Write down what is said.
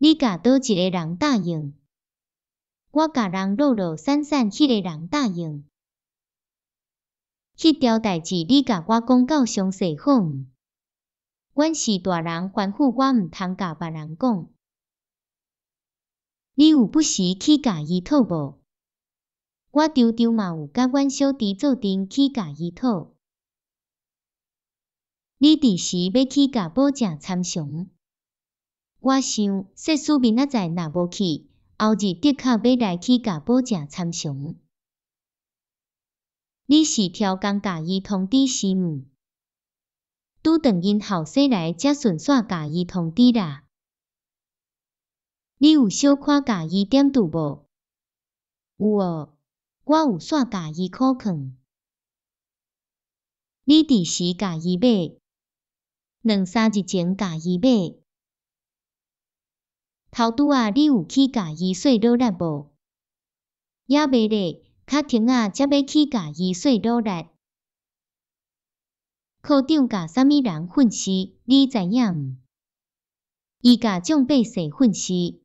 你共佗一个人答應？我共人落落散散彼个人答應。彼條代誌你共我講到詳細好毋？阮是大人吩咐我毋通共別人講。你有不時去共伊討無？我常常嘛有佮阮小弟做陣去共伊討。你佇時欲去共寶食參詳？我想，說使明仔載若無去，後日的確欲來去共寶食參詳。你是超工共伊通知是毋？拄轉𪜶後生來才順紲共伊通知啦。你有小可共伊點拄無？有哦，我有煞共伊苦勸。你佇時共伊買？兩三日前共伊買。頭拄仔你有去共伊說努力無？猶未咧，較停仔才欲去共伊說努力。科長共啥物人訓示，你知影毋？伊共蔣百歲訓示。